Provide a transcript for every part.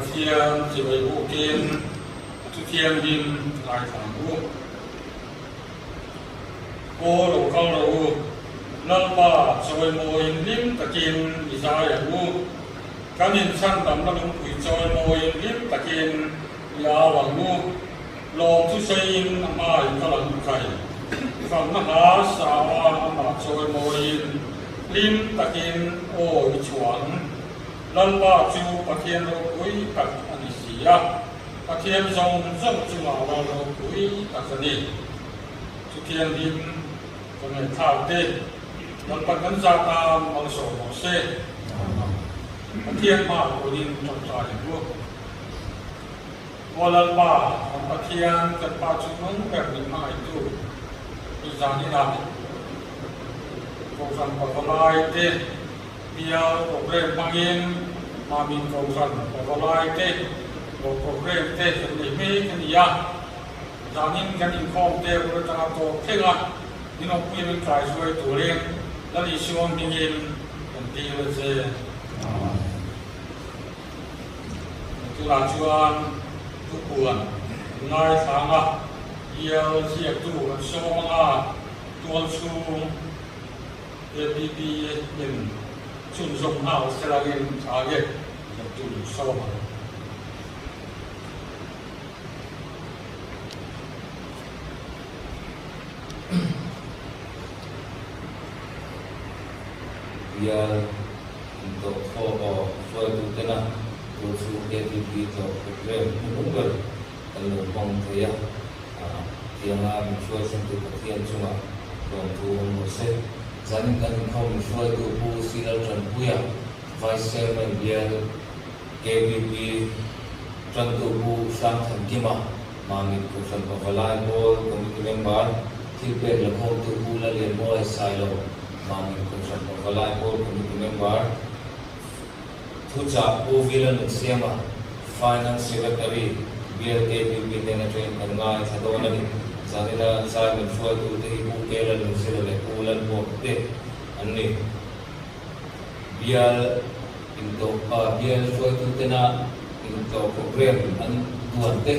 Pathian chibai bukin a thu thianghlim ngaithla ang u. Aw lo kal rawh u, Lalpa chawimawiin hlim takin i zai ang u. Kan inchhandamna lungpui chawimawiin hlim takin i au ang u. Lawm chu sawiin a hmai kal ang u khai. Fakna hla sa a amah chawimawiin hlim takin aw i chhuah ang. Lalpa chu Pathian ropui tak a ni si a, Pathian zawng zawng chungah lal ropui tak a ni. Chuthianghlim ka ngaihthlak te, Lalpa kan zat a malsawm rawh se. Pathian hmaah pawhin tawngtai ang u. Aw Lalpa, kan Pathian, kan Pa chu nung ber min hmangaihtu i zan inah Kohhran Pavalai te bial program hmangin Mamin Kohhran Pavalai te lo program te kan nei mek a ni a. Zanin kan inkhawm te bul atanga tawp thleng a, min awmpuia min kaihruai turin Lal Isua hmingin kan dil a che. Tunah chuan thupuan ngaithlanga bial ziaktu an sawm anga tual chhung APP in chhunzawm nghal selangin tha nge ziaktu an sawm ang. Bial Intawhkhawh aw hruaitutena tur chu KTP tlawh program hnuhnung ber kan lo hmang thei a, tianga min hruai thlengtu Pathian chungah lawmthu awm rawh se. Zanin kan inkhawm min hruaitu Pu Silal Tanpuia, Vice Chairman Bial KPP Tantu Pu Hrangthankima, Mamit Kohhran Pavalai Pawl Committee Member, Thilpek Lakhawmtu Pu Lalianmawia Sailo, Mamit Kohhran Pavalai Pawl Committee Member, Thuchah Pu Vila Nunsiama, Finance Secretary, BLKPP hnen atangin kan ngaithla dawn a ni. Zanina zai min hruaitute hi Pu Kela Nunzira leh Pu Lalmuak te an ni. Bial intawh bial hruaitutena intawh program an duan te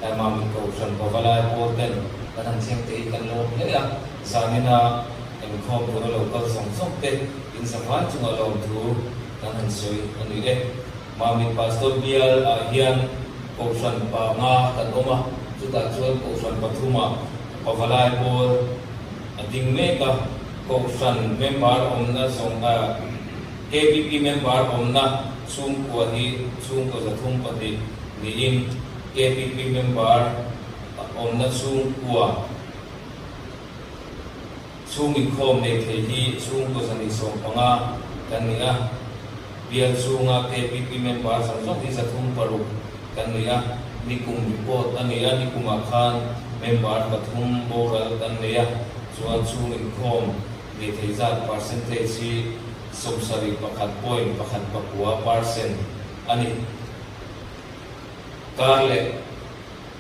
Mamit Kohhran Pavalai Pawl ten kan han thleng te hi kan lawm hle a. Zanina inkhawm tura lo kal zawng zawng te in zavai chunga lawmthu kan han sawi a ni e. Mamit Pastor bial ah hian Kohhran panga kan awm a, chutah chuan Kohhran pathumah Pavalai Pawl a ding mek a, Kohhran member awmna zawng KPP member awmna chhungkua hi chhungkaw 302 niin KPP member awmna chhungkua Chhung inkhawm nei thei hi chhungkaw 115 kan ni a, bial chhunga KPP member zawng zawng hi 306 kan ni a, nikum report a ni a, nikumah khan member pathum boral kan nei a, chuan chhung inkhawm nei thei zat percentage hi 71.19 percent a ni. Kar leh.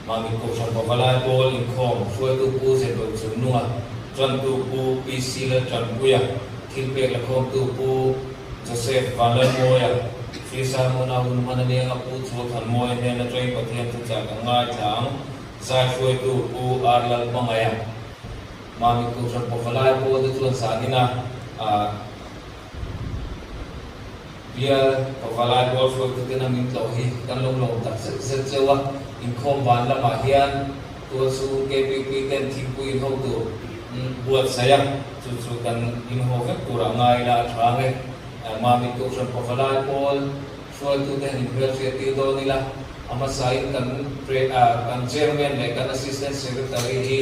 Mahni Kohhran Pavalai Pawl inkhawm hruaitu Pu Zedawh Chungnunga, Ṭantu Pu PC Lalṭanpuia, Thilpek lakhawmtu Pu Joseph Vanlalmawia, Sri Salmona hun hman a nianga Pu Chuathanmawia hnena Train Pathian thuchah kan ngaithla ang, Zai hruaitu Pu R Lalhmangaia. Mahni Kohhran Pavalai Pawl te chuan zanina Bial Pavalai Pawl hruaituten a min tlawh hi kan lo lawm tak zet zet cheu a, inkhawm van lamah hian tualchhung KPP ten thingpui in hotu buatsaih a, chu chu kan inhaw vek turah ngai ila a tha ang e. Mamit Kohhran Pavalai Pawl hruaitute han inhmelhriat tir dawn ila, a hmasain kan kan Chairman leh kan Assistant Secretary hi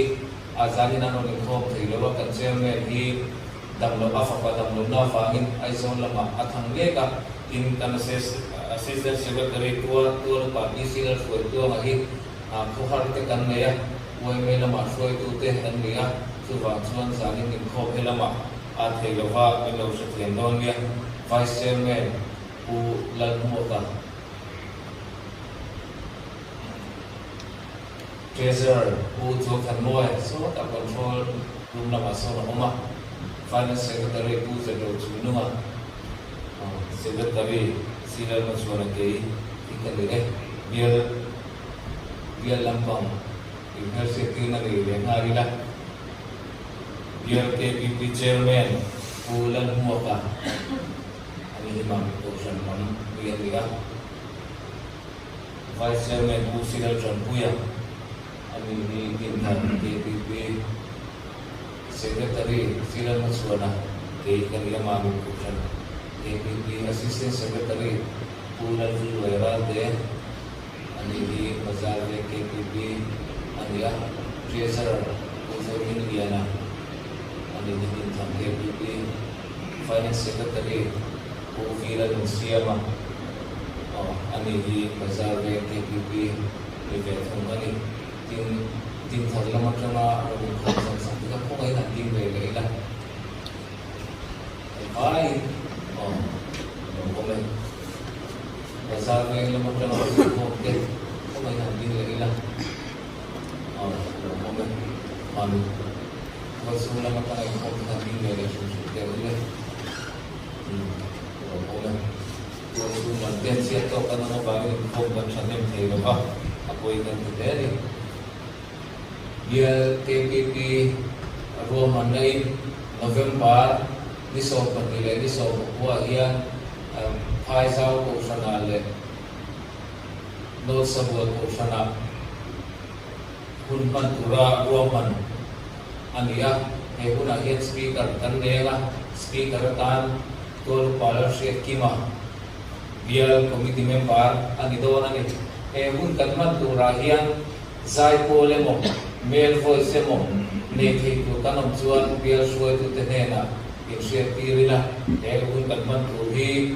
a zanin an rawn inkhawm thei lo a, kan Chairman hi Damloh a fapa damlohna avangin Aizawl lamah a thang mek a, tin kan Assistant Secretary Tua Tual Upa PC Lalhruaitluanga hi khawhar te kan nei a, yma lamah hruaitute an ni a, chuvang chuan zanin inkhawm he lamah a thei lova min lo hrethiam dawn nia. Vice Chairman Pu Lalhmuaka. Treasurer Pu Chuankhanmawia sawtah Control Room lamah sawn a awm a, Finance Secretary Pu Zedro Chungnunga, Secretary Silalma chuan a kei. hi ka ni e. Bial bial lampang inhmelhriattirna nei ve nghal ila. Bial KPP Chairman Pu Lalhmuaka a ni hi Mamit Kohhran lam mi a ni a. Vice Chairman Pu Cyril Tanpuia a ni hi Dinthar KPP Secretary Cyril Hmachhuana kei ka ni a Mamit Kohhran KPP Assistant Secretary Pu Lalvulluai Ralte a ni hi Bazar Veng KPP a ni a, Treasurer Pu Zohmingliana a ni hi Dinthang KPP Finance Secretary Pu Vila Nunsiama a ni hi Bazar Veng KPP ni ve thung a ni. Tin, Dinthar lam atanga rawn inkhawm zawng zawng te kha khawngaihin an ding ve leh ila. Vai aw lo awm e. Bazar veng lam atanga rawn inkhawm te khawngaihin han ding leh ila aw lo awm e. Mami Tualchhung lam atanga inkhawm te khan ding ve leh hrim hrim teh ule. Umm lo awm e. Tualchhung lam te chhiat tawk kan awm avangin inkhawm kan thahnem thei lo va, a pawi kan ti hle a ni. Bial KPP ruahmanna in November ni 12 leh ni 19 ah hian Phaizau Kohhranah leh North Sabual Kohhranah hun hman tura ruahman a ni a. He hunah hian Speaker kan nei anga, Speaker atan Tualupa Lalhriatkima Bial Committee Member a ni dawn a ni. He hun kan hman turah hian Zaipawl emaw, male voice emaw nei thei tur kan awm chuan bial hruaitute hnenah inhriattir ila, he hun kan hman tur hi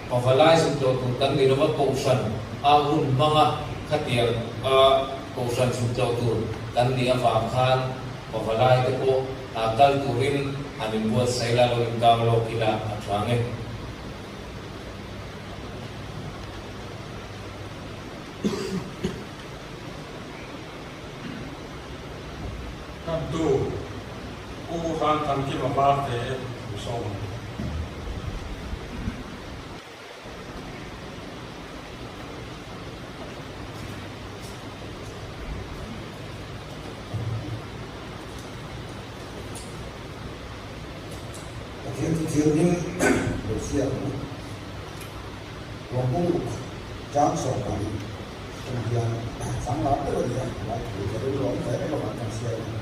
pavalai zuk tawh tur kan ni lova kohhran a hun hmanga khatiang a kohhran zuk tawh tur kan nih avang khan pavalai te pawh kal turin han inbuatsaih la, lo inkang lawk ila a tha nge. Tantu, Pu Hrangthankima Varte an sawm ang. Pathian chu thianghlim lo siam ang. Ruangpung uk chang 12 tum hian chang lar deuh a ni a, lai thu ka rilru awm ve reng avang kan hria a ni.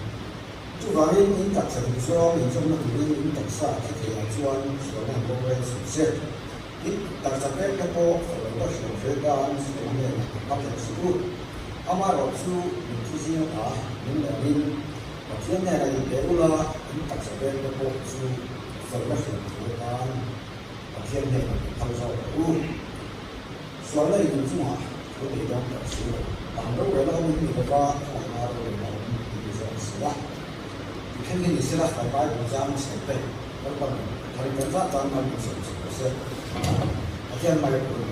Chuvangin in taksa duh zawng inzawmna turin in taksa thi theiah chuan sualna an rorel suh se. In taksa pekna pawh fello ka hriam ve tan sualna hnenah ka hma thei suh u. Amaherawh chu min thi zing ata min lengin Pathian hnenah inpe ula in taksa pekna pawh chu felna hriam thu atan Pathian hnenah min phal zawk rawh u. Sualna in inchungah thu nei dawn tak si lo. Dang rorel a awm in ni lova, khawngaihna rorel a awm in ti zawk si a. Ti thleng hi ni sela, kan Bible zam chhe te Lalpan thar in kan zah tan mal min sawm chhe rawh se. Pathian mai rawh u.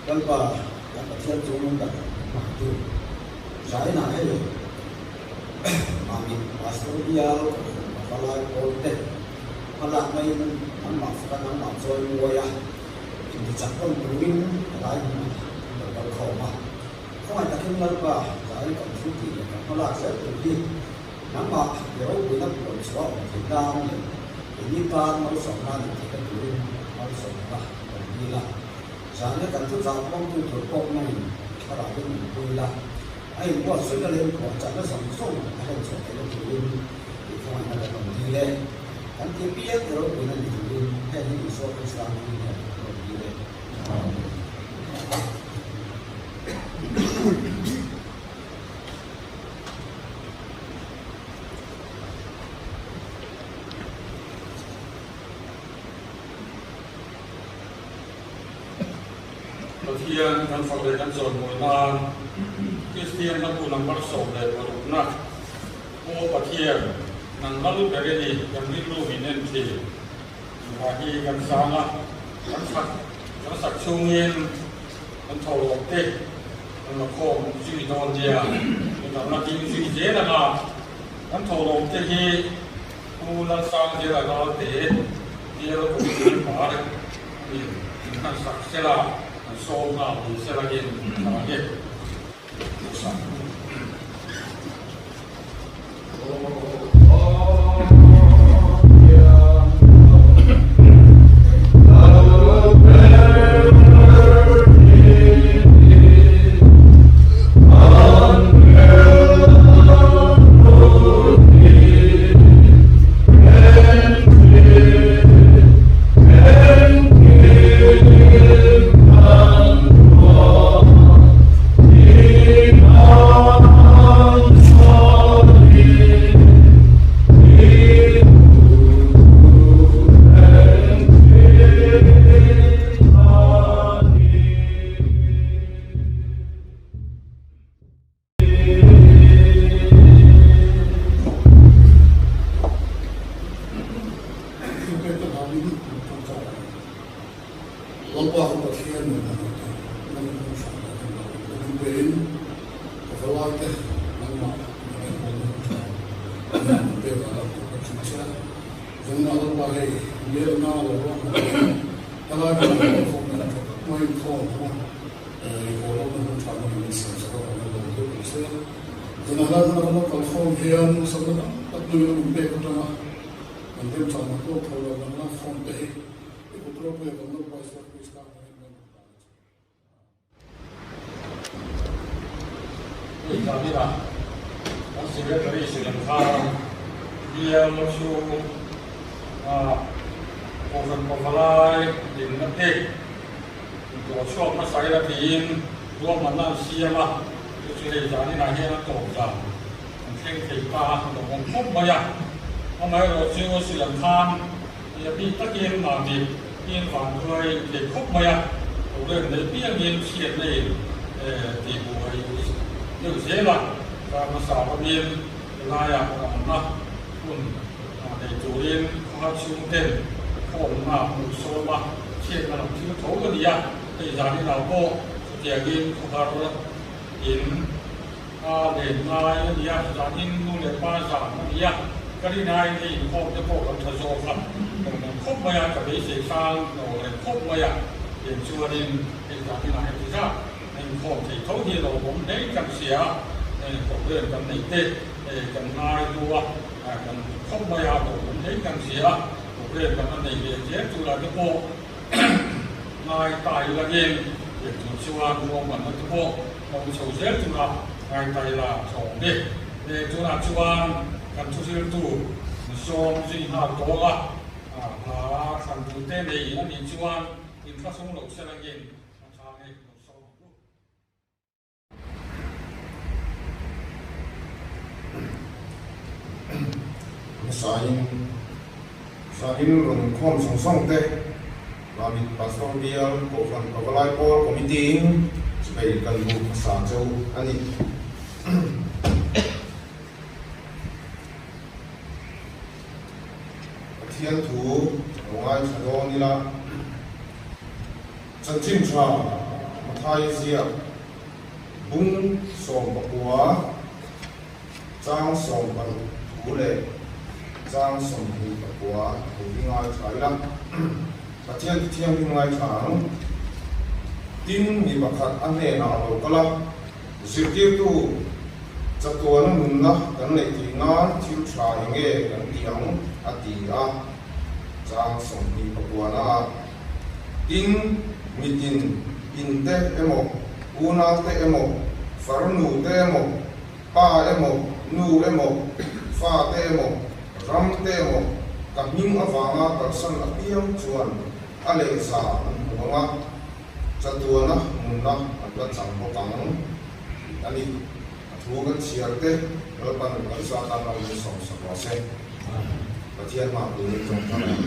Lalpa kan Pathian chu nung tak hmangtu Zainah hei Mamit Pastor Bial Kohhran Pavalai Pawl te hmalakna in nangmah faka nangmah chawi mawi a intichak tawn turin palai hmunah an lo kal khawm a. Khawngaih takin Lalpa Zain kan thil tih leh kan hmalak zel tur hi nangmah i ropuina puan chhuah awm theih nan leh keini tan malsawmna nih theihna turin malsawmna rawn dil a. Zana kan thu chah pawmtu tur pawh nangin thlarau in min pui la, a inbuatsaihna leh inpuahchahna zawng zawng a hlen chhuah theihna turin i khawngaihna kan rawn dil e. Kan ti piang i ropuina ni turin heng hi Isua Krista hmingin hian kan rawn dil e. Amen. Pathian kan fak leh kan chawimawi nan Kristian hla bu number 16 na Aw Pathian, nang lal ber i ni, kan rilru min en thin. Tihah hi kan sang a, kan sak kan sak chhungin kan tho lawk te kan la khawm zui dawn nia, kan la ding zui zel ang a, kan tho lawk te hi Pu Lalsangzela Ralte bial committee member in in hman sak sela. An sawm nghal ni selakin a lang e. Lalpa chu Pathian nen an awm ta, nang in hmun hrang tak in lo awm ka duh bein ka valai te nangmah min enkawl na hun tha hian min pek a lo ka thin che a, zungnah Lalpa hei bialna lo ruah hman in helai hmunah hian khawp na tha tak mai inkhawm hmang a. Inkhawlawkna hun tha hmangin min siam sak avangin a lawm deuh ang che. Zanah lai hmana kan lo kal khawm hian sakna tam tak hnuin a min pek atanga kan remchang ang tawk tho lo kan lak khawm te hi i kut ropuia kan lo Isua Krista hmangin kan rawn dah a che. Hei zaninah kan Secretary Silam khan bial chhung Kohhran Pavalai dinna te Intuah chhuak hmasa ila tiin ruahmanna an siam a, chu chu hei zaninah hian a tawp dan an thleng thei ta a, a lawmawm khawp mai a. Amaherawh chu silam khan i a bik takin mahni in vanduai thei khawp mai a, problem nei piangin chhiatna in tihbuai deuh zel a, kar hmasa ramin helaiah awmna hun nei turin khawhar chhungten khawmna hmuh sawm a, chhiatna lam thil tho a ni a, hei zan inah pawh chutiangin khawhar in a len ngai a ni a, zanin nu leh pa zan a ni a, ka rinaiin hei inkhawm te pawh kan tha zawk a, kan awm khawp mai a, ka beisei sang lo reng khawp mai a, tiang chuanin hei zan inah heti zat a inkhawm thei tho hi a lo awm hle kan hria a, problem kan nei te kan ngai hnu a. Kan khawp mai a, lo awm hle kan hria a, problem kan la nei ve zel tur ah te pawh ngai ta ila em tih tur chuan ruahmanna te pawh a awm chho zel tur a ngai ta ila thlawm e. Tunah chuan kan thuhriltu sawm zui nghal tawl a, hla thlan tur te nei a nih chuan inthlahrung loh se langin a chhang e lo sawm ang u. Hmasain zanin rawn inkhawm zawng zawng te Mamit Pastor Bial Kohhran Pavalai Pawl Committee in chipei kan bu hmasa cheu a ni. Pathian thu lo ngaithla dawn ila. Chanchin tha Mathai ziak bung 19 chang 60 thu leh chang 29 thu hi ngaithla ila, Pathian ti thianghlim ngaithla ang. Tin, mi pakhat a hnenah a lo kal a, Zirtirtu, chatuana nunna kan neih theih nan thil tha eng nge kan ti ang? a ti a, chang 29 na a. Tin, mitin in te emaw, unau te emaw, farnu te emaw, pa emaw, nu emaw, fa te emaw, ram te emaw, ka hming avanga kalsan apiang chuan a lehza an hmu ang a, chatuana nunna an la chang bawk ang tih a ni. A thu kan chhiar te Lalpan kan za tan lo min sawmsak rawh se. Pathian hmah turin tawngtai ang.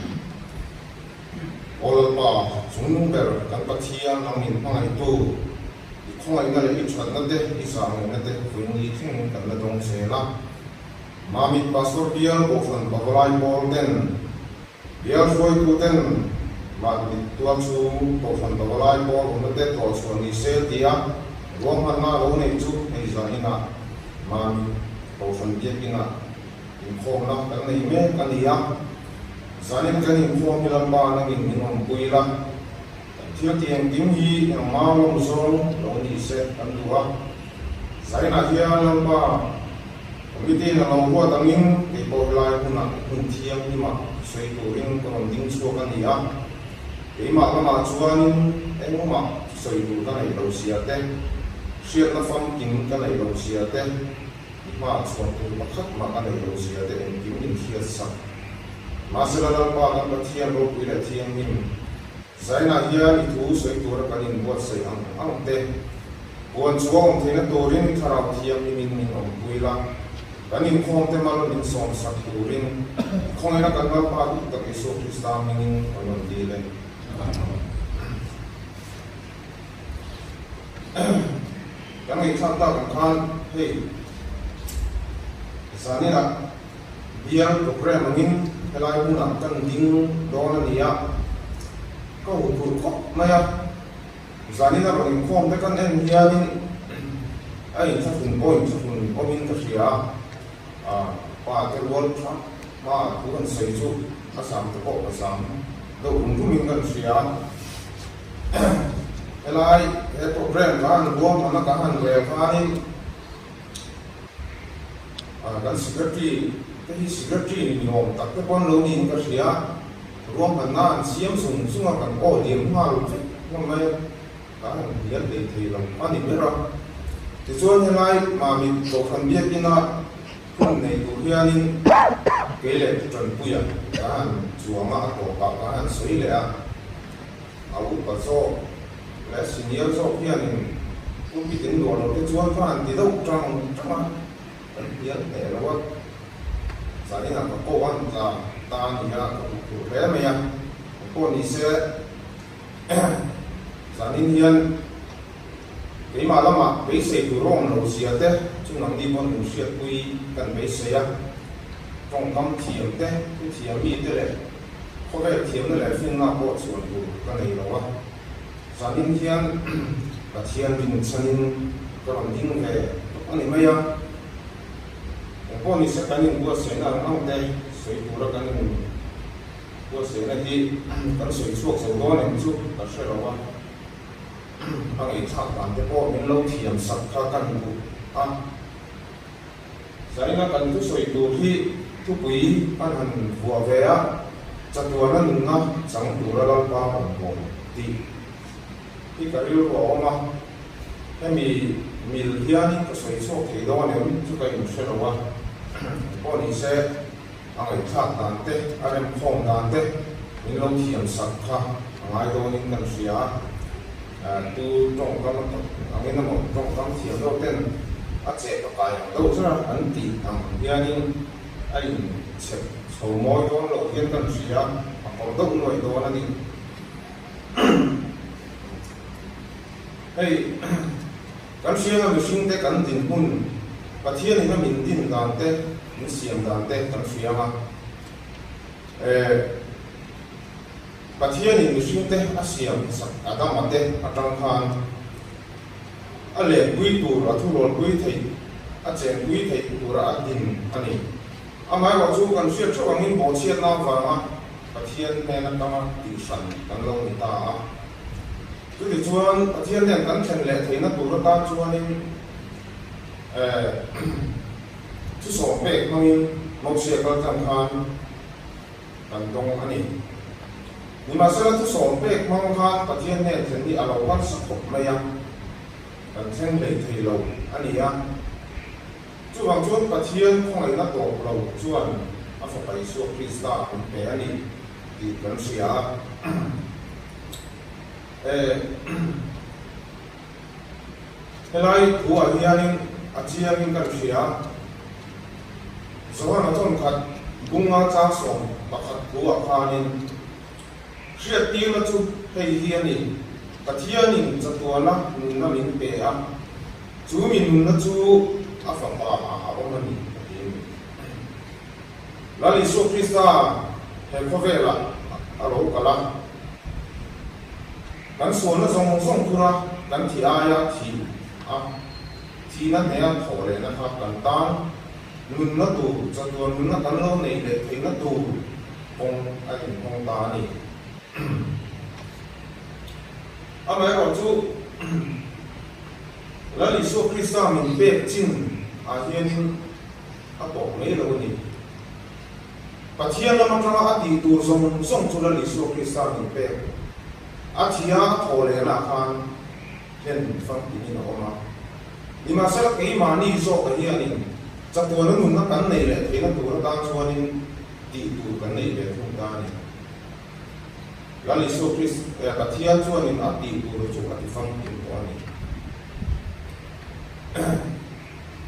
Aw Lalpa, chungnung ber kan Pathian nang min hmangaihtu, i khawngaihna leh i thatna te, i zahngaihna te vawiin thleng kan la dawng zel a. Mamit Pastor Bial Kohhran Pavalai Pawl ten, Bial hruaitu ten Mamit tual chhung Kohhran Pavalai Pawl awmna te tlawh chhuah ni se tia ruahmanna lo neih chu hei zaninah Mamit Kohhran Biakinah Inkhawmna kan nei mek a ni a, zanin kan inkhawm hi Lalpa nangin min awmpui la, kan Thil ti engkim hi engmah lawm zawng lo ni se kan duh a. Zainah hian Lalpa Committee in a lo ruat angin kei pawh helai hmunah hmun thianghlimah sawi turin ka rawn ding chhuak a ni a. Keimah lamah chuanin engmah sawi tur ka neih lo zia te, hriatna famkim ka neih lo zia te, i hmaah chhuah tur pakhat mah ka neih lo zia te engkim min hriat sak. Mahsela Lalpa kan Pathian ropui leh thianghlim Zainah hian i thu sawi tura kan inbuatsaih ang ang te, puan chu a awm theihna turin Thlarau Thianghlimin min awmpui la, kan inkhawm te mal min sawmsak turin i khawngaihna kan Lalpa duh tak Isua Krista hmingin kan rawn dil e. Kan ngaihthlak tak ang khan hei zaninah Bial program angin helai hmunah kan ding dawn a ni a, ka huphurh khawp mai a. Zanin a rawn inkhawm te kan en hianin a inthlahrun pawh inthlahrun awmin ka hria a, pa te rual tha hmaah thu kan sawi chu a zam te pawh ka zam deuh rum rumin kan hria a. Helai he program ka han ruahman a ka han rel khanin, Kan secretary te hi secretary ni niawm tak te pawh an lo niin ka hria. Ruahmanna an siam zung zung a, kan aw liam nghal vek hlawm mai a, kan han hnial hlei thei lo a ni ber a. Tichuan helai Mamit Kohhran biakina hun nei tur hianin kei leh Pu Tanpuia ka han chuang a, a tawpah ka han sawi leh a. A upa zawk leh senior zawk hianin pulpit in luah loh te chuan ka han ti deuh tang tang a, kan hnial hneh lo a, zaninah ka ko an tla ta a ni a, ka duh tur hle mai a, engpawh ni se zanin hian keimah lamah beisei tur a awm lo zia te chu nangni pawn min hriatpui kan beisei a, tawngkam thiam te, thuthiam mi te leh Khawvel thiamna leh finna pawh chhuan tur ka nei lo a, zanin hian Pathian rinchhanin ka rawn ding ve tawp a ni mai a. Engpawh ni se kan inbuatsaihna ang ang te sawi tura kan inbuatsaihna hi kan sawi chhuak zo dawn em chu ka hre lo a, a ngaihthlak dan te pawh min lo thiam sak kha kan duh a. Zaina kan thusawi tur hi thupui an han vuah ve a, chatuana nunna chang tura Lalpa rawn bawl tih hi ka rilru a awm a, hemi mil hianin ka sawi chhuak thei dawn em chu ka inhre lo a, pawh ni se a ngaihthlak dan te, a remkhawm dan te min lo thiam sak kha a ngai dawnin kan hria a, tu tawngkam angin emaw tawngkam thiam deuh ten a cheh pakai ang deuh zar an tih ang hianin a inchhep chho mawi dawn loh hian kan hria, a kawr deuh nuaih dawn a ni. Hei kan hrianga mihringte kan dinhmun Pathianin a min din dan te, min siam dan te kan hria ang a. Eh, Pathianin mihringte a siam sak Adama te atang khan a lenpui tur, a thurualpui theih, a chenpui theih tura a din a ni. Amaherawh chu kan hriat theuh angin bawhchhiatna avanga Pathian hnen atanga tihhran kan lo ni ta a. Chutichuan Pathian nen kan thlen leh theihna tur atan chuanin Thusawm pek hmangin Mosia kal tlang khan kan dawng a ni. Nimahsela thusawm pek hmang khan Pathian hnen thlen hi a lo harsa khawp mai a, kan thleng hlei thei lo a ni a. Chuvang chuan Pathian khawngaihna tawp lo chuan a Fapa Isua Krista min pe a ni tih kan hria a. Helai thuah hianin a chiangin kan hria. Johana thawnkhat bunga chang 11 thuah khanin, Hriattirna chu hei hi a ni, Pathianin chatuana nunna min pe a, chu mi nunna chu a Fapa ah a awm a ni, a ti a ni. Lal Isua Krista he khawvelah a lo kal a. Kan sualna zawng zawng tura kan thi aia thih a, thihna hnea thawh lehna kha kan tan nunna tur, chatuan nunna kan lo neih leh theihna tur kawng a inhawng ta a ni. Amaherawhchu, Lal Isua Krista min pek chin ah hianin a tawp mai lo a ni. Pathian lam atanga a tih tur zawng zawng chu Lal Isua Krista min pek a thia a thaw lehna ah khan hlen famkinin a awm a. Nimahsela keimahni zawka hianin chatuana nunna kan neih leh theihna tur atan chuanin tih tur kan nei ve thung ta a ni. Lal Isua Krist, Pathian chuanin a tih tur chu a ti famkim tawh a ni.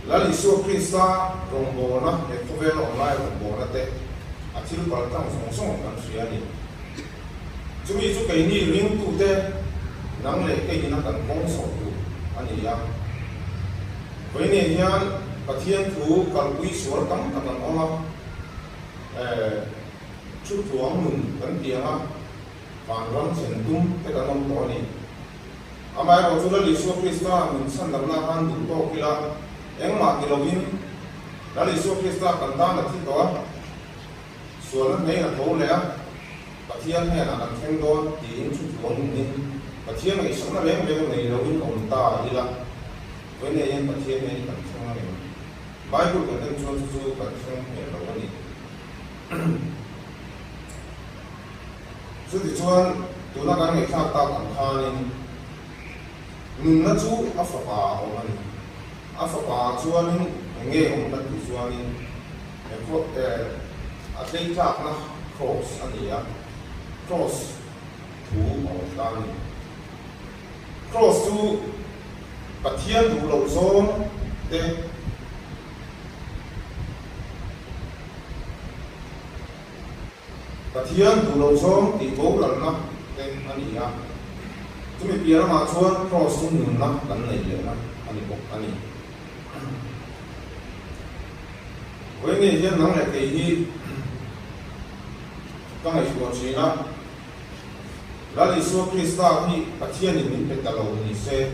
Lal Isua Krista rawngbawlna he khawvel awm lai rawngbawlna te a thil kal tlang zawng zawng kan hria a ni. Chumi chu keini ringtute nang leh keiin a kan kawng zawh tur a ni a. Vawiin hian Pathian thu kalpui sual tam tak an awm a. Chuthuang nun kan ti ang a, vanram thlen tum te kan awm tawh a ni. Amaherawh chu Lal Isua Krista min chhandamna khan duh tawk ila, engmah ti lovin Lal Isua Krista kan tan a thi tawh a, sualna hneiin a tho leh a, Pathian hnenah kan thleng dawn tiin chuthuang nunin Pathian ngaihsakna reng reng nei loin awm ta ila, vawiin hian Pathian hnên kan thleng a ngem? Bible kan en chuan chu chu kan thleng hmel lo a ni. Chutichuan, tuna kan ngaihthlak tak ang khanin nunna chu a fapa a awm a ni. A fapa ah chuanin eng nge awm kan tih chuanin a tleitlakna cross a ni a, cross thu a awm ta a ni. Cross chu Pathian duh loh zawng te. Pathian duh lo zawng tih boralna te a ni a, chumi piah lamah chuan Kraws chu nunna kan neih lehna a ni bawk a ni. Vawiin hian nang leh kei hi ka ngaihtuah thin a, Lal Isua Krista hi Pathianin min pe ta lo ni se,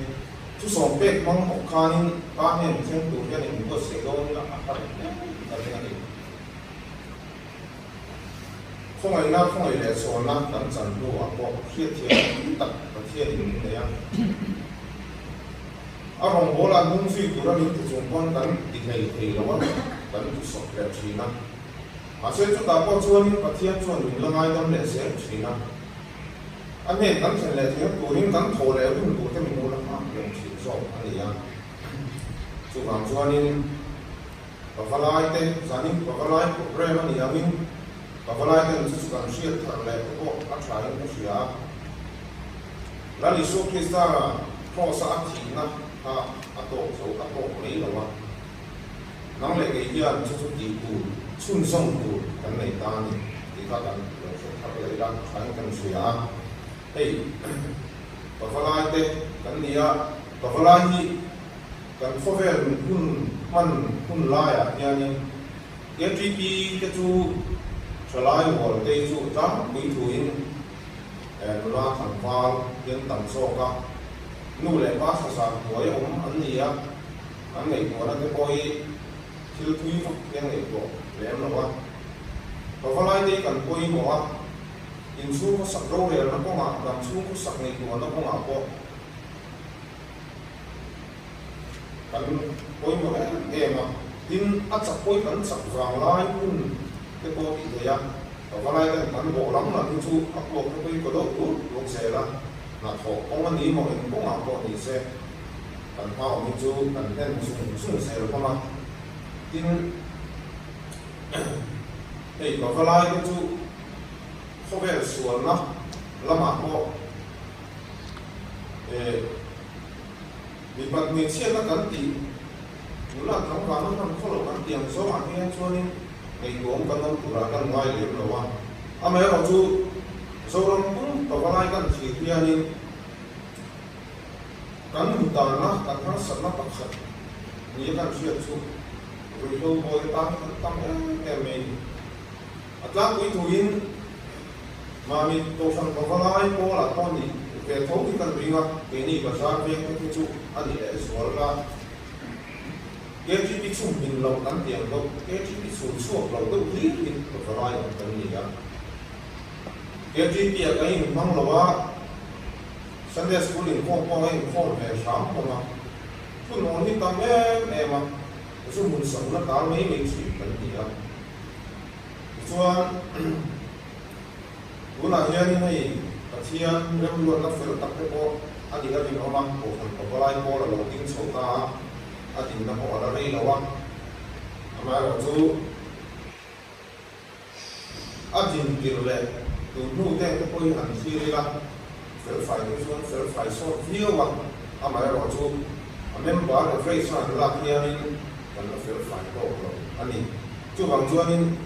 Chu sawm pek hmang bawk khanin pa hnen thleng tur hian in buatsaih dawn ila a har hle ka ring a ni. Khawngaihna, khawngaih leh chhawnna kan chan hnuah pawh hriatthiamna tam tak Pathianin min nei a. A rawngbawla hnung zui tura min ti chung pawn kan ti hlei thei lo a, kan thusawp leh thin a. Mahse chutah pawh chuanin Pathian chuan min la ngaidam leh zel thin a. A hnen kan thlen leh theihna turin kan thaw leh hun tur te min lo la nghak reng thin zawk a ni a. Chuvang chuanin Pavalai te, zanin Pavalai programme a ni angin Pavalai ten chu chu kan hriat thar leh te pawh a tha in ka hria a. Lal Isua Krista Kraws-a a thihna kha a tawk zo a tawk mai lo a. Nang leh kei hian chu chu tih tur, chhunzawm tur kan nei ta a ni tih kha kan lo hre thar leh ila thain kan hria a. Hei Pavalai te kan ni a, Pavalai hi kan khawvel hun hman hun laiah hianin KTP te chu thalai rual te chu tlangpui thuin nula tlangval hian tam zawk a, nu leh pa thlazar hnuai awm an ni a. An ngaihtuahna te pawh hi thil thui vak hian ngaihtuah lem lo a. Pavalai te hi kan pawimawh a, inchhung khawsak rorelna kawngah, dam chhung khawsak ngaihtuahna kawngah pawh kan pawimawh em em a. Tin, a chak pawhin kan chak vang lai hun te pawh tih theih a, pavalai ten kan bawh lam lam hi chu a kuak te pawh hi ka deuh dur dur zel a, hnathawh kawng a ni maw eng kawngah pawh ni se. Kan hma awm hi chu kan hlen zung zung zel hlawm a, tin hei pavalai te chu khawvel sualna lamah pawh eh mipat hmeichhiatna kan tih nula tlangvalna hman khaw lo kan tih ang zawngah hian chuanin ngaihtuahawm kan awm turah kan ngai lem lo a, amaherawhchu Zoram pum pavalai kan thlir hianin Kan hmutanna, kan harsatna pakhat nia kan hriat chu ruihhlo bawi atan kan tam em em mai a ni. A tlangpui thuin Mamit Kohhran Pavalai Pawlah pawh nih ve tho hi kan ring a, keini bazar veng te khi chu a ni leh zual la. KTP chhum hmin loh kan ti ang deuh, KTP chhul chhuak lo deuh hlir hi Pavalai ang kan ni a. KTP-ah kan inhmang lo a. Sunday School inkhawm pawh a inkhawm ve hram hlawm a, thunawn hi tam em em a, zu hmun sakna tal mai mai thin kan ni a. Tichuan, tunah hianin hei Pathian remruatna fel tak te pawh a nih a rinawm a, Kohhran Pavalai pawl a lo ding chho ta a, a dinna pawh a la rei lo a, amaherawhchu, A din tirh leh tun hnu te te pawhin han thlir ila, felfai te chuan felfai sawt viau a, amaherawhchu a member average a han lak hianin kan la felfai tawk lo a ni. Chuvang chuanin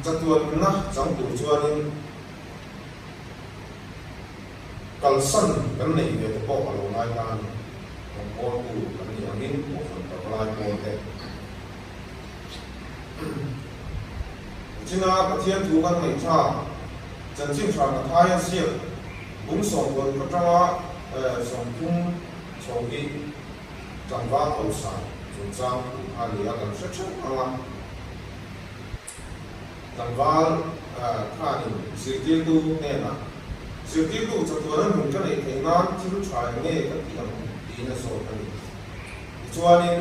chatuanna chang tur chuanin kalsan kan neih ve te pawh a lo ngai ta a ni. Rawngbawltu kan nih angin Kohhran Pavalai pawl te. China Pathian thu kan ngaihthla chanchin tha Matthai a ziak bung 16 atanga 30 chho hi tlangval hausa chungchang thu kha a ni a, kan hre theuh ang a. Tlangval khanin zirtirtu hnenah, Zirtirtu chatuana nun ka neih theih nan thil tha eng nge ka tih ang? tiin a zawt a ni. Tichuanin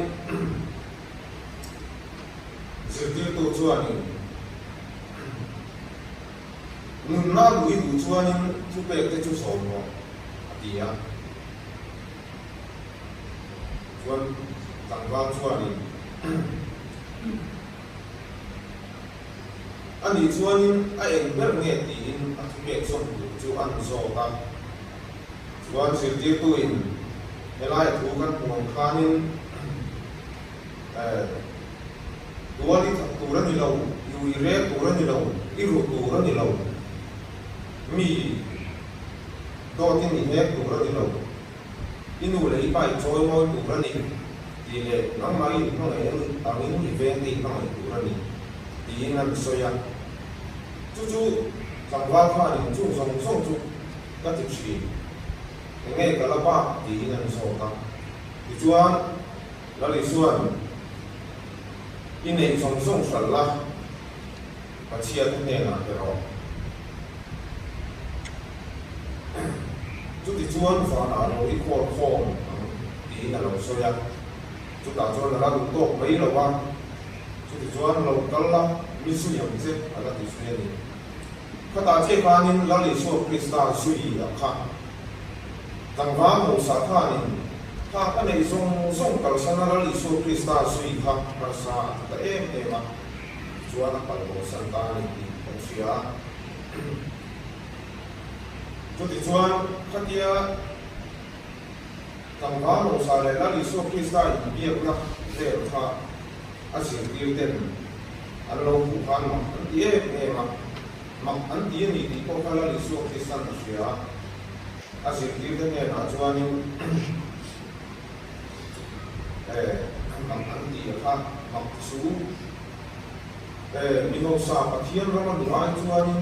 zirtirtu chuanin nunna lui duh chuanin thupek te chu zawm rawh a ti a. Chuan tlangval chuanin a nih chuanin a eng ber nge tiin a thupek zawm tur chu an zawt a. Chuan zirtirtuin helai thu kan hmuh ang khanin tual i thak tur a ni lo, i ui rek tur a ni lo, i ruh tur a ni lo, mi dawtin i hnek tur a ni lo, i nu leh i pa i chawi ngawi tur a ni tih leh nangmah i inhmangaih angin i vengte i hmangaih tur a ni tiin an sawi a. Chu chu tlangval khanin chung zawng zawng chu ka ti thin. Enge ka la bak tiin an zawt a. Tichuan, Lali chuan, I neih zawng zawng hralh la, Pathian hnenah pe rawh. Chutichuan vanah lo i khawl khawm ang tiin a lo sawi a. Chutah chuan a la duh tawk mai lo a, chutichuan lo kal la, mi zui ang che a la ti zui a ni. Khatah che khanin Lal Isua Krista zui a kha. Tlangval hausa khanin kha ka neih zawng zawng kalsana Lal Isua Krista zui kha harsa a ti ta em em a, tichuan a kal bosan ta a ni tih kan hria a. Chutichuan khatia tlangval hausa leh Lal Isua Krista inbiakna vel kha a zirtir ten an lo hmuh khan mak an ti em em a, mak an ti a ni tih pawh kha Lal Isua Kristan a hria a, a zirtirte hnenah chuanin eh mak an ti a kha mak ti su eh mi hausa Pathian rama nu ai chuanin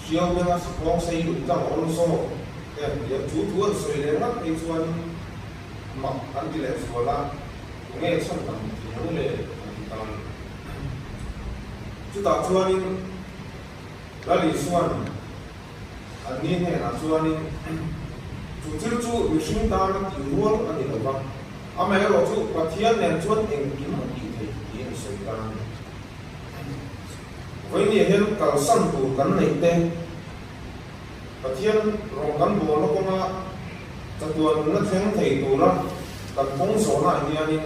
hriau benga sakhawng sei luh tlang a awm zawk te an ti a, chu thu an sawi leh ngat phei chuanin mak an ti leh zual a. Tunge chhan tam ti ang le an ti ta ni. Chutah chuanin Lal Isua'n anni hnenah chuanin chu thil chu mihring tana tih rual a ni lo va, amaherawhchu Pathian nen chuan engkim a tih theih tiin a sawi ta a ni. Vawinia hian kalsan tur kan neih te, Pathian rawng kan bawlna kawnga chatuan nunna thleng thei tura kan kawng zawhnaah hianin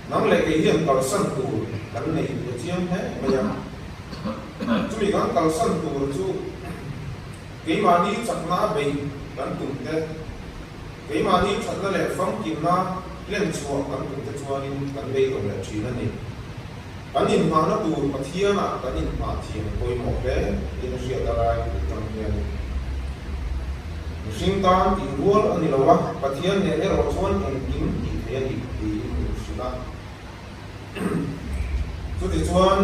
nang leh kei hian kalsan tur kan nei ve chiang hle mai a. Chumi kan kalsan tur chu keimahni chakna a beih kan tum te, keimahni thatna leh famkimna hlen chhuah kan tum te chuanin kan beidawng leh thin a ni. Kan inhmahna tur Pathianah kan inhmah thiam pawimawh hle in a hriat a lai tur tang hianin mihring tan tih rual a ni lo a, Pathian nen erawh chuan engkim tih theih a ni tiin min hrilh a. Chutichuan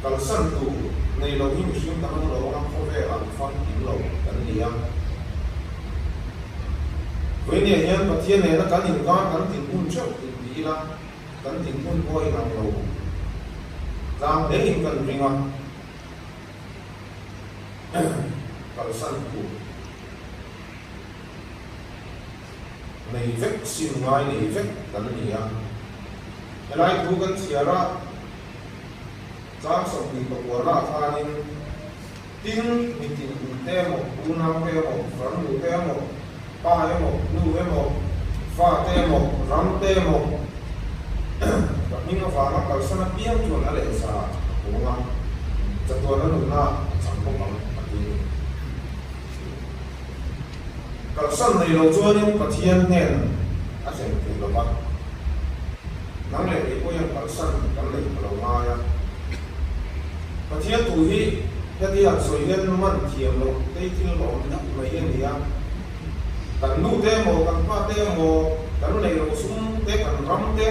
kalsan tur nei lo hi mihring kan awm lo anga khawvel ang famkim lo kan ni a. Vawinia hian Pathian nena kan inkar kan dinhmun theuh inti ila, kan dinhmun pawh a inang lo tlang hlein kan ring a. Kalsan tur nei vek sim ngai nei vek kan ni a. Helai thu kan chhiar a, chang 24 ah khanin tin mitin in te emaw, unau te emaw, farnu te emaw, pa emaw, nu emaw, fa te emaw, ram te emaw ka hming avanga kalsan apiang chuan a lehza a kung a, chatuan a nunna a chang bawk ang a ti a ni. Kalsan nei lo chuanin Pathian hnen a thlen thei lo va, nang leh kei pawh hian kalsan kan neih ka lo ngai a. Pathian thu hi heti han sawi hian man thiam loh tei thil la awm deuh mai a ni a. Kan nu te emaw, kan pa te emaw, kan nei lo sum te, kan ram te,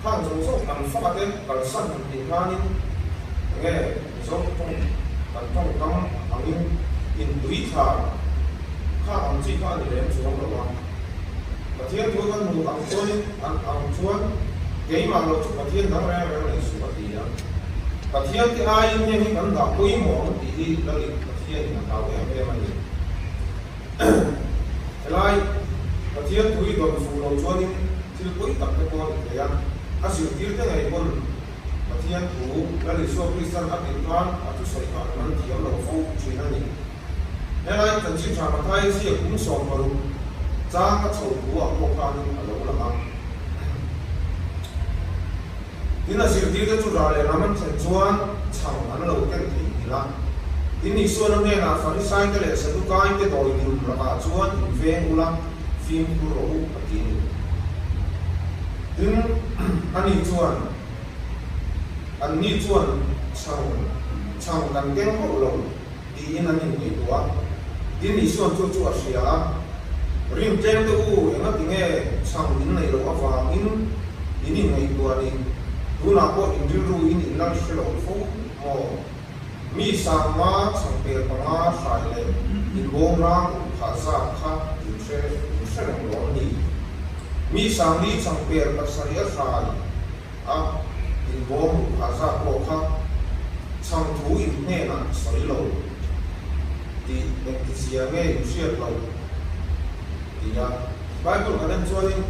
khang zawng zawng kan fa te kalsan han tih khanin enge Mizo tawng kan tawngkam angin intui thla kha ang chi kha a ni lem chuang lo a. Pathian thu kan hmuh ang chuanin an ang chuan keimah lo chu Pathian dang reng reng nei suh a ti a. Pathian te aiin heng hi kan dah pawimawh ang tih hi Lalit Pathianin a hlau em em a ni. Helai Pathian thu hi dawn fuh lo chuanin thil pawi tak te pawh a ni thei a, a zirtir te ngei pawn Pathian thu Lal Isua Kristan a tih khan a thusawi kha an man thiam lo fo thin a ni. Helai chanchin tha Mathai ziak kum 16 chang a chho thu ah pawh khanin a lo lang a. Tin a zirtirte chu rah leh lam an thlen chuan chhang an lo ken theih nghilh a. Tin Isuan a hnenah Farisaite leh Sadukaite dawi dum lakah chuan inveng ula fimkhur rawh u a ti a ni. Tin, ani chuan, Anni chuan chhang chhang kan keng hauh lo tiin an inngaihtuah a. Tin, Isuan chu chu a hria a, Rim tlem te u, engati nge chhang in neih loh avangin in inngaihtuah ni? Tunah pawh in rilru in inlal hre lo fo maw? Mi sangma chhangpel panga hrai leh inbawm rang uk phah zat kha in hre in hre reng lawm ni? Mi sangli chhangpel pasarih a hrai a inbawm uk phah zat pawh kha chhangthu in hnenah sawi lo tih engtizia nge in hriat loh? Ti a Bible kan en chuanin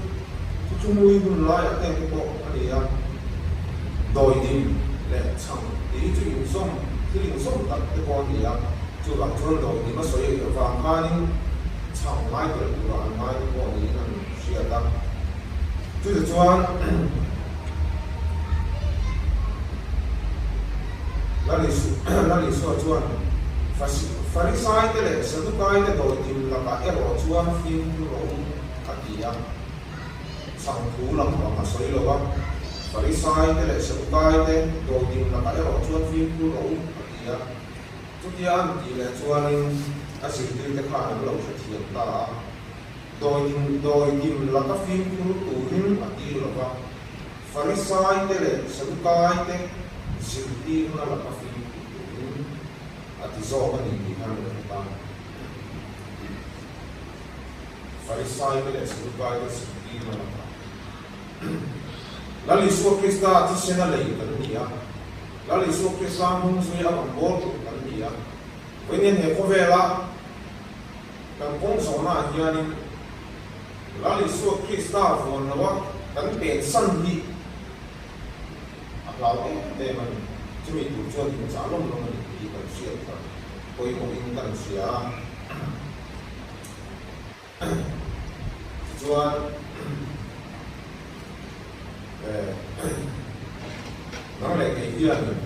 chu chu mui hun laiah te te pawh a ni a, dawidim leh chhang tih hi chu inzawm thil inzawm tak te pawh a ni a, chuvang chuan dawidim a sawi avang khanin chhang ngai tel turah an ngai te pawh niin an hriat a. Chutichuan Lal Isua chuan Farisaite leh Sadukaite dawidim lakah erawh chuan fimkhur rawh u a ti a. Chhang thu lampang a sawi lo a, Farisaite leh Sadukaite dawidim lakah erawh chuan fimkhur rawh u a ti a. Chutia an tih leh chuanin a zirtirte khan an lo hrethiam ta a. Dawidim dawidim laka fimkhur turin a tir lo va, Farisaite leh Sadukaite zirtirna laka fimkhur turin a ti zawk a ni tih khan rawn hmu ta. Farisaite leh Sadukaite zirtirna laka Lal Isua Krista thisena lei kan ni a, Lal Isua Krista hnung zui a rawn bawl tur kan ni a, vawiin he khawvela Kan kawng zawhnaah hianin Lal Isua Krista vawn loa kan pensan hi a hlau em em a ni. Chumi tur chuan inchah lawm lawm a ni tih hi kan hriat tak pawimawhin kan hria a. Tichuan nang leh kei hianin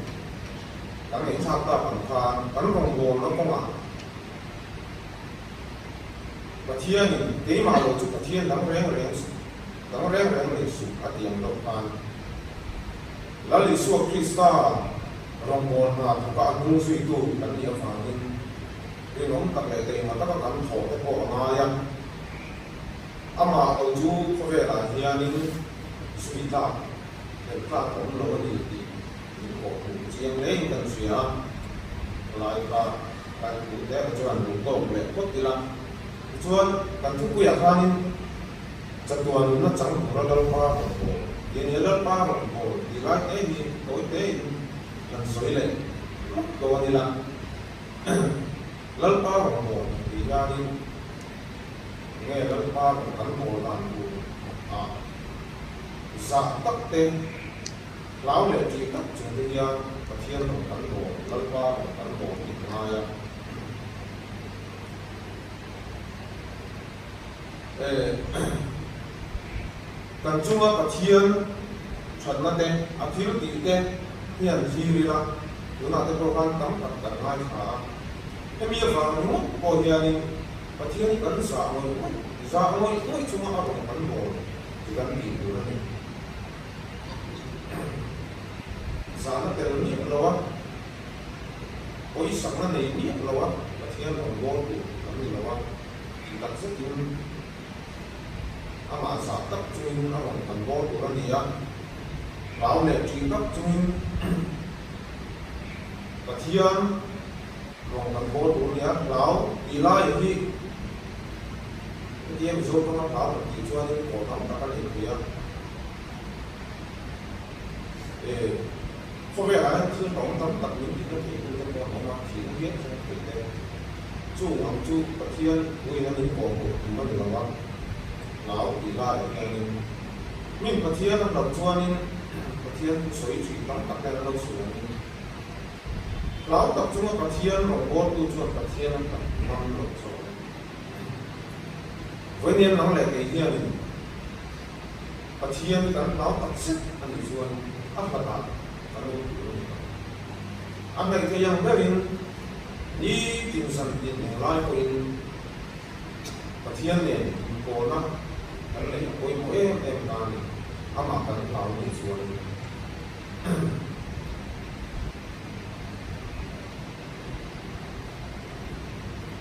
kan ngaihthlak tak ang khan kan rawngbawlna kawngah Pathianin keimah lo chu Pathian dang reng reng dang reng reng nei suh a ti ang deuh khan Lal Isua Krista rawngbâwl hna thawka a hnung zuitu kan nih avangin rinawm tak leh keimah taka kan thawh te pawh a ngai a. Amah lo chu khawvelah hianin zui tlak hlep tlak a awm lo a ni tih min kawh hmuh chiang ngeiin kan hria a. Lai kha Kan thu te kha chuan duh tawk leh phawt ila, tichuan kan thupuiah khanin chatuan nunna chang tura Lalpa rawn bawl tih a ni a, Lalpa rawn bawl tih lai te hi tawi tein kan sawi leh lawk dawn ila. Lalpa rawngbâwl tih hianin enge Lalpa rawn kan bawl dan tur ah zah tak te, hlau leh ṭih tak chung te hian Pathian rawn kan bawl, Lalpa rawn kan bawl tih ka ngai a. Kan chunga Pathian thatna te, a thil tih te hian thlir ila, tunah te pawh khan tam tak kan ngaithla a. Hemi avang ringawt pawh hianin Pathian hi kan zah ngawih ngawih, zah ngawih ngawih chunga a rawn kan bawl ti kan tih tur a ni. Zahna tel miah lo a, pawisakna nei miah lo a Pathian rawn bawl tur kan ni lo a. Tih tak zetin amah zah tak chungin a rawn kan bawl tur a ni a, hlau leh ṭih tak chungin Pathian rawn kan bawl tur a ni a, hlau tih laiah hi hetia Mizo tawng a hlau kan tih chuanin pawl tam tak a nei thei a. E, khawvelah hian thil hlawm tam tak min tihna theitute pawh an awm a, thihna hial thleng thei te. Chung ang chu Pathian puiin an inpawh hmuh tum a ni lo a, hlau tih laiah hianin min Pathian a hlauh chuanin Pathian thu sawi thin tam tak hian an lo sawi angin hlau tak chunga Pathian rawngbawltu chuan Pathian a hlauh ngam loh zawk a ni. Vawiin nang leh kei hianin Pathian kan hlau tak zet a nih chuan a hlatah kan awm tur a ni lo. A hnaih thei ang berin ni tin zan tin englai pawhin Pathian nen inpawlna kan neih a pawimawh em em ta a ni, amah kan hlau nih chuan.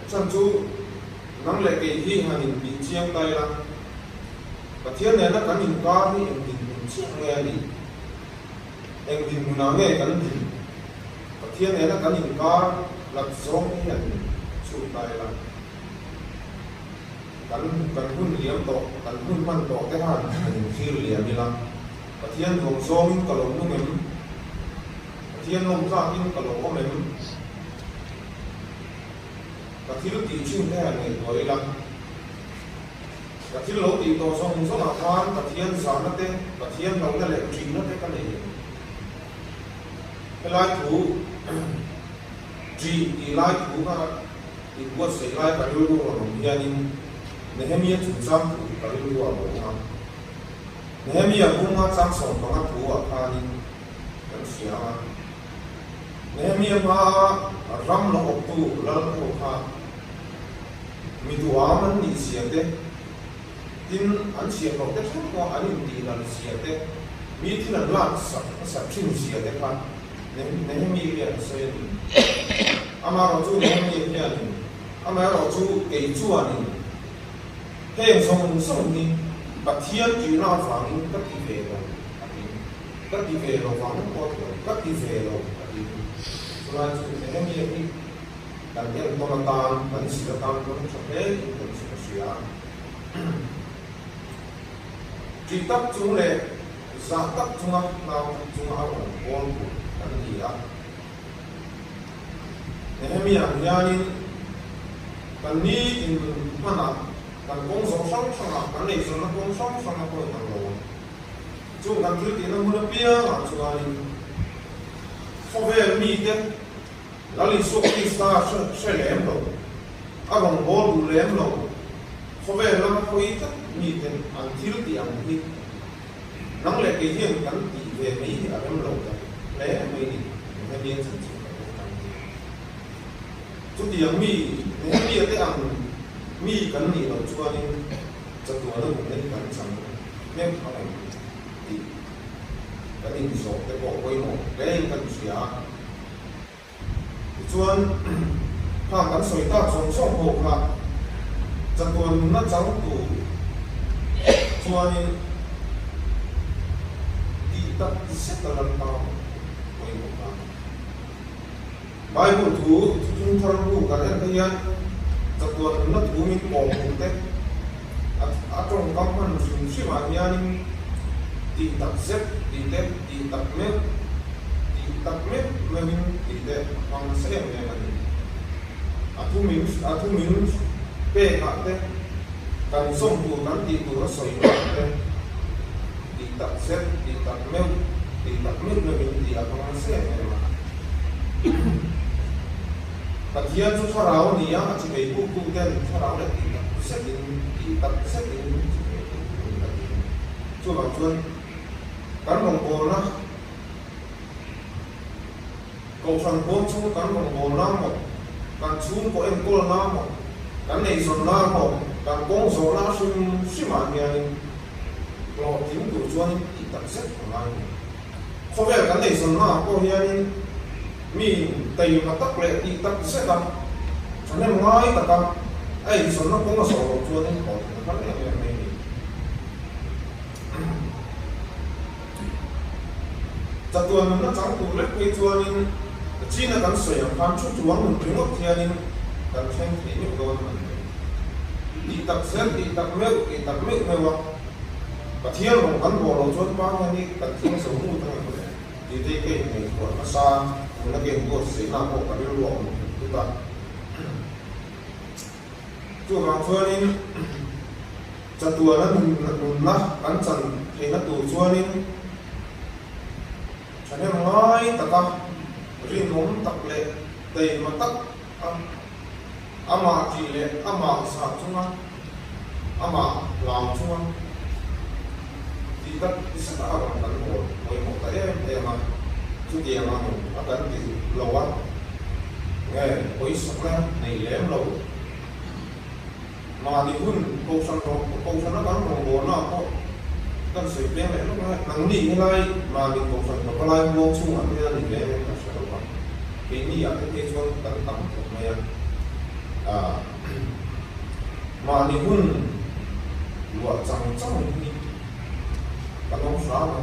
A chhan chu nang leh kei hi han inbih chiang ta ila, Pathian nena kan inkar hi eng dinhmun chiah nge a nih? Eng dinhmunah nge kan din? Pathian nena kan inkar lat zawng te hian chhut ta ila, kan kan hun liam tawh, kan hun hman tawh te khan han inthlir liam ila, Pathian duang zawngin ka lo nung em? Pathian lawm tlakin ka lo awm em? Ka thil tih thin te han ngaihtuah ila. Ka thil lo tih tawh zawng zawngah khan Pathian zahna te, Pathian hlauhna leh ṭihna te ka nei em? Helai thu ṭih tih lai thu kha inbuatsaih lai ka rilru rawn awm hianin Nehemia chungchang thu hi ka rilru a rawn awm a. Nehemia bunga chang 15 thu ah khanin kan hria ang a. Nehemia hmaa ram lo awptu lal ho kha Mi duham an nih zia te, tin an chhiahhlawh te thleng pawh an intih lan zia te, mi thil an lak sak hmasa thin zia te kha Nehemi hian a sawi a ni. Amaherawhchu Nehemia hianin, Amaherawhchu kei chuanin heng zawng zawng hi Pathian tihna avangin ka ti ve lo a ti. Ka ti ve lo vang pawh a ti lo, ka ti ve lo a ti. Chulai chu Nehemia hi Kan entawn atan, kan zir atan pawh hi tha hle in kan chu ka hria. Ṭih tak chung leh zah tak chunga hlau tak chunga a rawn bawl tur kan ni a. Nehemiah hianin kan ni in hmanah kan kawng zawh hrang hrangah, kan eizawnna kawng hrang hranga pawh inang lo ang. Chung kan thil tihna hmun apiangah chuanin khawvel mite Lal Isua Krista hre lem lo, a rawngbâwl duh lem lo, khawvel lama hawi tlat miten an thil tih ang hi nang leh kei hian kan tih ve mai hi a rem lo ta hle mai ni, Nehemia chanchin kan en tan hi. Chutiang mi, Nehemia te ang mi kan nih loh chuanin chatuana nunna hi kan chang hnem ang em tih kan inzawh te pawh pawimawh hlein kan hria a. Tichuan, kha kan sawi tak zawng zawng pawh kha chatuan nunna chang tur chuanin tih tak zet a Lalpa pawimawh ta. Bible thu thuthlung thar bu kan en te hian chatuan nunna thu min pawm hmuh te a tawngkam hman hrim hrimah hianin tih tak zet tih te tih tak meuh tih tak meuh meuhin tih te a hmang nasa em em a ni. A thu min a thu min pekah te, kan zawm tur kan tih tur a sawi naah te, tih tak zet, tih tak meuh, tih tak meuh meuhin tih a hmang nasa em em a. Pathian chu thlarau a ni a, a chimei buktu ten thlarau leh tih tak zetin, tih tak zetin chimei buk tur a ni a ti. Chuvang chuan kan rawngbawlna Kohhran pawn chu kan rawngbawlna maw, kan chhungkaw enkawlna maw, kan eizawnna maw, kan kawng zawhna hrim hrimah hianin hlawhtling tur chuanin tih tak zet a ngai ni. Khawvel kan eizawnnaah pawh hianin mi taima tak leh tih tak zeta thahnem ngai taka a eizawnna kawng a zawh loh chuanin hlawhtling a har em em mai ni. Chatuan nunna chang tur lek phei chuanin China kan sawi ang khan thu chuang nun ringawt hianin kan thleng thei meuh dawn a ni. Tih tak zel, tih tak meuh, tih tak meuh meuh a, Pathian rawng kan bawh loh chuan pa hian hi kan thleng zo ngut ang em le? Tih te ka inngaihtuah hmasa, tuna ka inbuatsaihna pawh ka rilru a awm thut thut a. Chuvang chuanin chatuana nunna kan chan theihna tur chuanin thahnem ngai taka rinawm tak leh taima tak a amah tih leh amah zah chunga amah hlau chunga tih tak zeta a rawn kan bawl pawimawh ta em em a, chutiang ang a kan ti lo a. Nge pawisakna nei lem lo. Mahni hun kohhran rawh kohhrana kan rawngbawlna ah pawh kan sawi peng leh lawk a, nangni helai mahni kohhran pavalai muang chhungah te hian a ni ve em em ka hre lo a, keini ah te phei chuan kan tam khawp mai a, ah mahni hun luah chang chang hi kan awm hram a,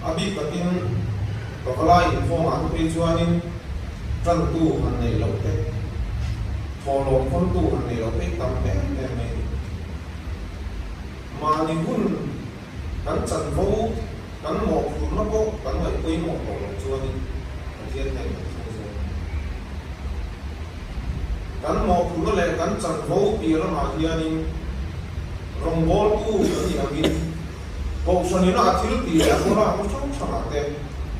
a bik takin pavalai inkhawmah te phei chuanin Ṭantu han neih loh te, thawhlawm khawntu han neih loh te hi tam em em mai a ni. Mahni hun kan chanvo, kan mawhphurhna pawh kan ngaih pawimawh tawh loh chuanin Pathian hnen kan thleng zawk a ni. Kan mawhphurhna leh kan chanvo piah lamah hianin rawngbawltu kan nih angin Kohhran ina a thil tih leh a hmawlak na hrang hrangah te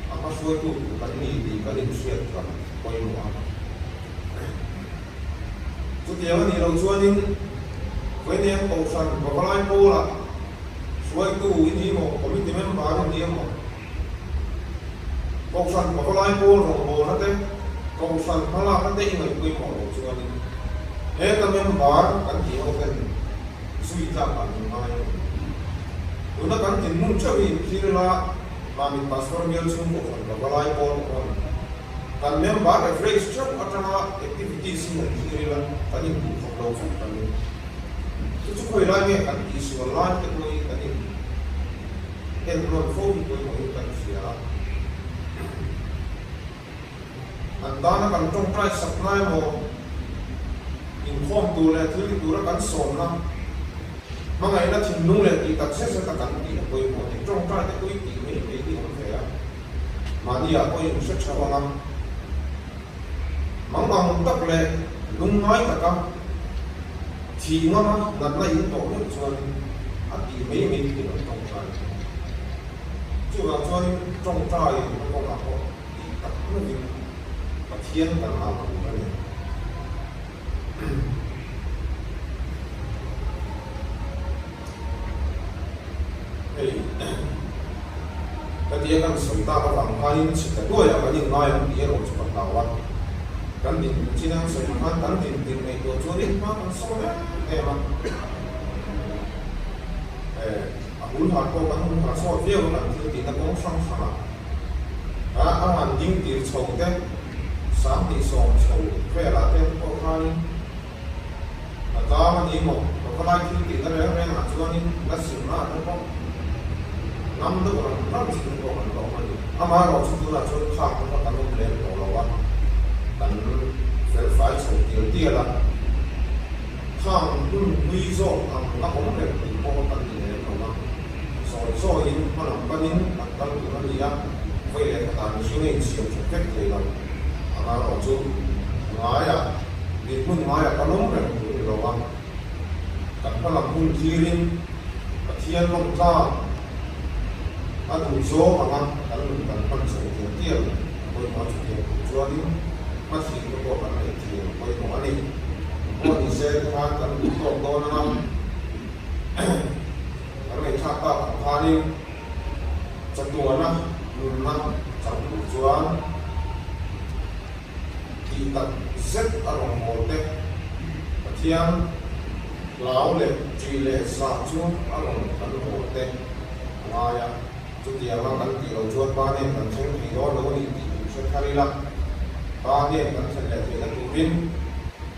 a hma hruaitu tur kan ni tih kan inhriat kan pawimawh a. Chutiang a nih loh chuanin Vawiinem Kohhran Pavalai Pawlah hruaitu i ni maw, committee member i ni emaw, Kohhran Pavalai Pawl rawngbawlna te, Kohhran hmalakna te i ngaih pawimawh loh chuanin heta member kan tih ho ten zui tlak ah min ngai a ni. Tuna kan dinhmun theuh hi inthlir ila, Mamit Pastor bial chhung Kohhran Pavalai Pawl pawh kan member average theuh atanga activities hi han thlir ila kan induhkhawp lo vek kan ni. Chu chu khawi lai nge kan tihsual lai te pawh hi kan in enrawn fo hi pawimawhin kan hria a. An tana kan tawngtai sak na emaw, inkhawm tur leh thil ti tura kan sawmna, hmangaihna thinlung leh tih tak zet zeta kan tih a pawimawh a ni. Tawngtai te pawh i tih mai mai hi awm ve a, mahniah pawh in hre theuh ang a. Mangang tak leh lungngai taka thih ngama natna in tawh meuh chuan a tih mai mai hi kan tawngtai thung a. Chuvang chuan tawngtai na kawngah pawh tih tak meuhin Pathian kan au tur a ni. Hei, ka tia kan sawi tak avang khanin chhita duaiah kan inngai ang tih erawh chu ka hlau a. Kan dinhmun chin an sawi ang khan kan dintir ngaihtuah chuanin hma kan sawn em em a. A hul han pawh kan hul han sawt viau a kan thil tihna kawng hrang hrangah a a han ding tir chho te, 20,000 chho velah te pawh khanin A tlang a ni maw? Ka va lai thil tihna reng rengah chuanin la simna te pawh ngam deuh ram ram chin te pawh kan la awm a ni. Amaherawh chu tunah chuan khak te kha kan awm lem tawh lo a, kan fel fai chho tial tial a, khang hun hlui zawk ang la awm reng tih pawh kan ni lem lo a, zawi zawiin hma lam panin kan kal tur a ni a, vawi leh khatah mihring a insiam that vek thei lo. Amaherawh chu ngaiah. hma lam hun thlirin Pathian lawmtlak a duh zawng anga kan nun kan hman chho tial tial a pawimawh a chutiang tur chuanin hmathlir te pawh kan neih thiam a pawimawh a ni. Pawh ni se tikhan kan duh tawk dawn anga kan ngaihthlak tak ang khanin chatuana nunna chang tur chuan Tih tak zet a rawngbâwl te, Pathian hlau leh ṭih leh zah chu a rawn kan bawl te a ngai a. Chutianga kan tih loh chuan Pa nen kan thleng thei dawn lo a ni tih in hre thar ila, Pa nen kan thlen leh theihna turin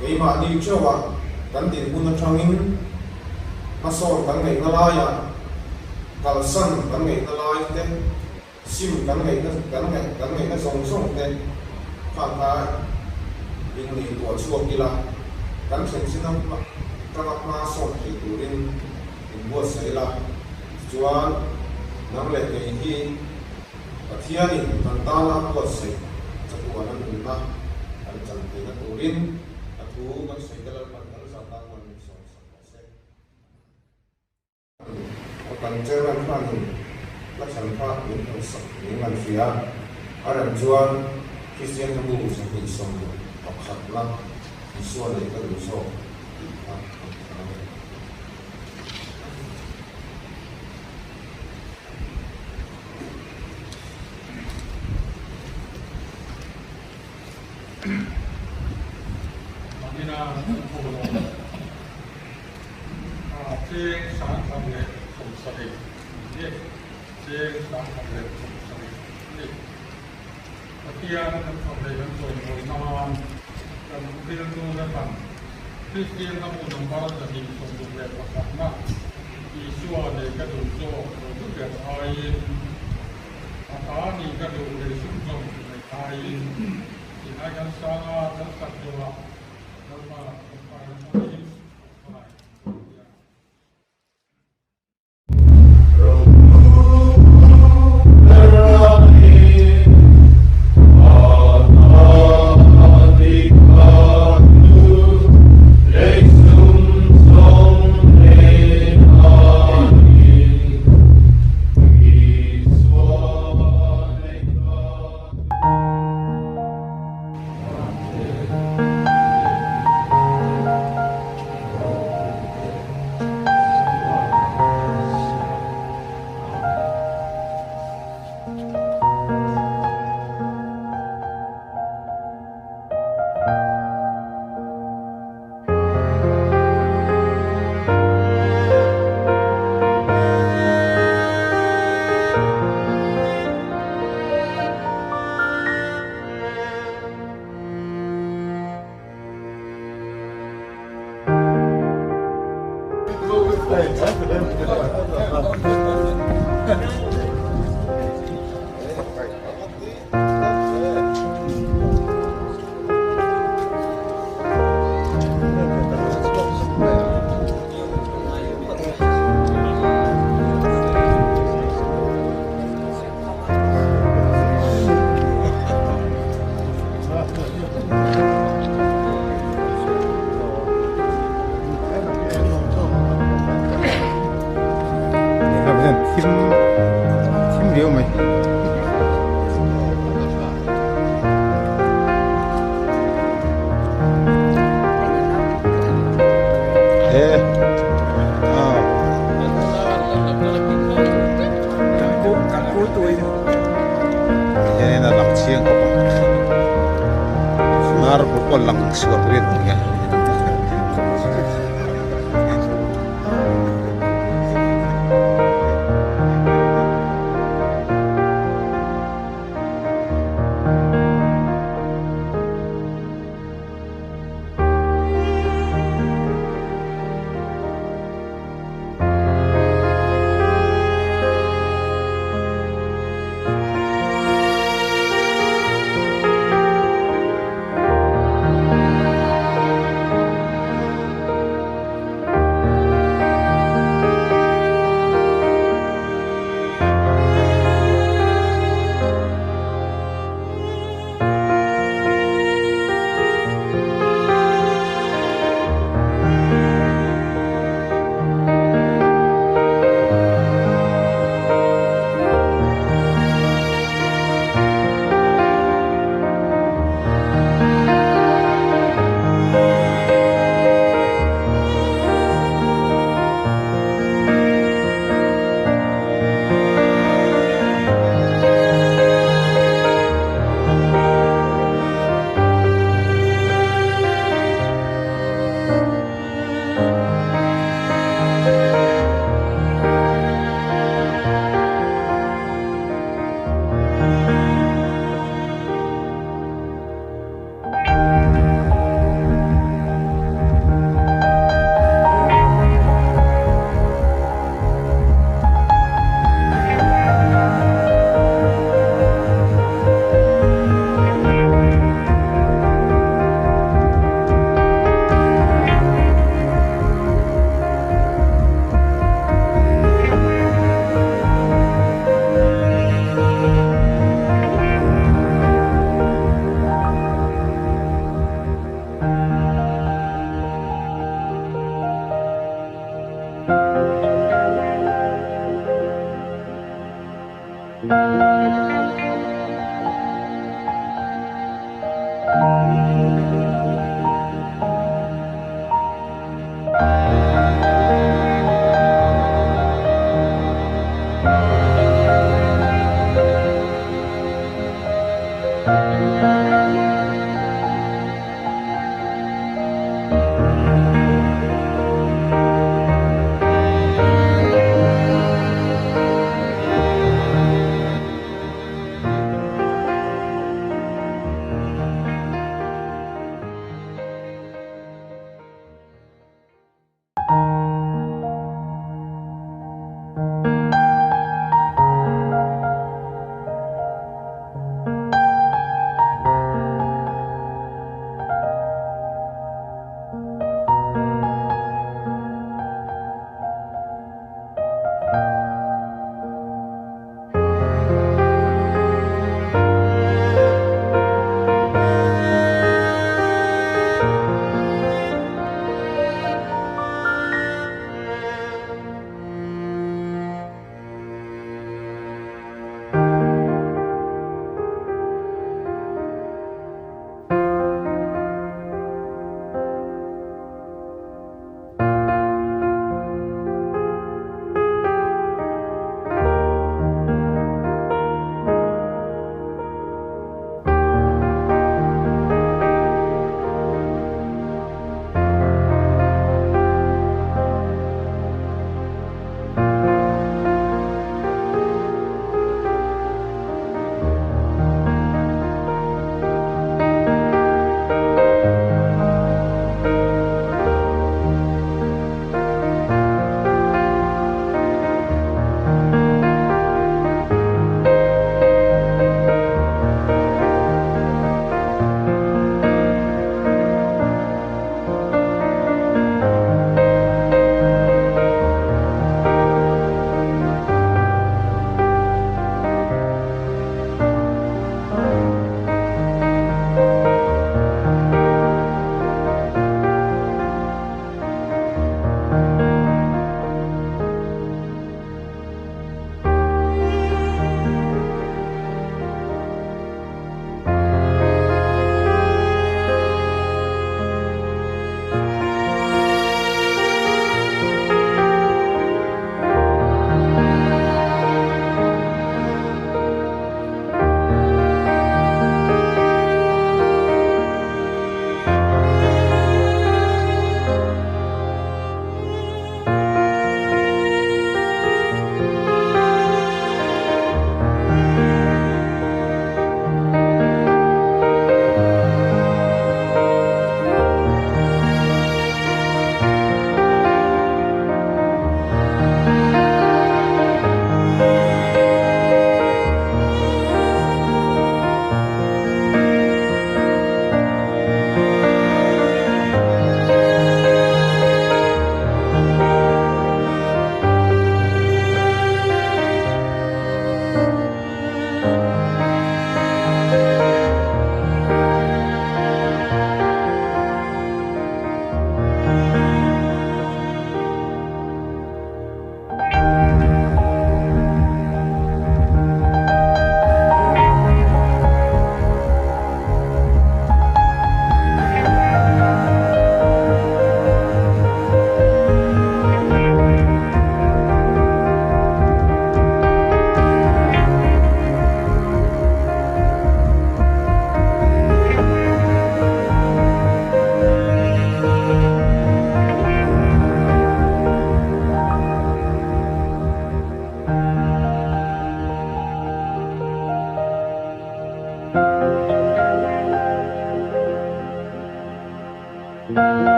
keimahni ṭheuhah kan dinhmun aṭangin hmasawn kan ngaihna laiah kalsan kan ngaihna lai te, Sim kan ngaihna kan ngaih kan ngaihna zawng zawng te kha kha in ngaihtuah chhuak ila, kan thlen chin a tanga hma sawm thei turin in buatsaih ila, tichuan nang leh kei hi Pathianin kan tana a buatsaih chatuana nunna kan chan theihna turin a thu kan sawi te Lalpan kan zata man min sawm sak rawh se. Kan chairman khanin la thlan kha min han sak min ngan hria a, a rem chuan Kristian hlabu 221 na Isua nei ka duh zawk tih kha an thlan a ni. Mahni-na kan thaw lo. Cheng 1070 ni cheng 1070 ni. Pathian kan fak leh kan chawimawi nan kan rilru atan Kristian hlabu number 261 na Isua nei ka duh zawk lo du ber aiin a ta ni ka duh lei sum zawng nei aiin tih ai kan sang a kan sak zawhah Lalpa Lalpa hmangin Thim thim riau mai. He ah. Hianin a lang chiang khawp a, hnar bul pawh a lang chhuak riat nia.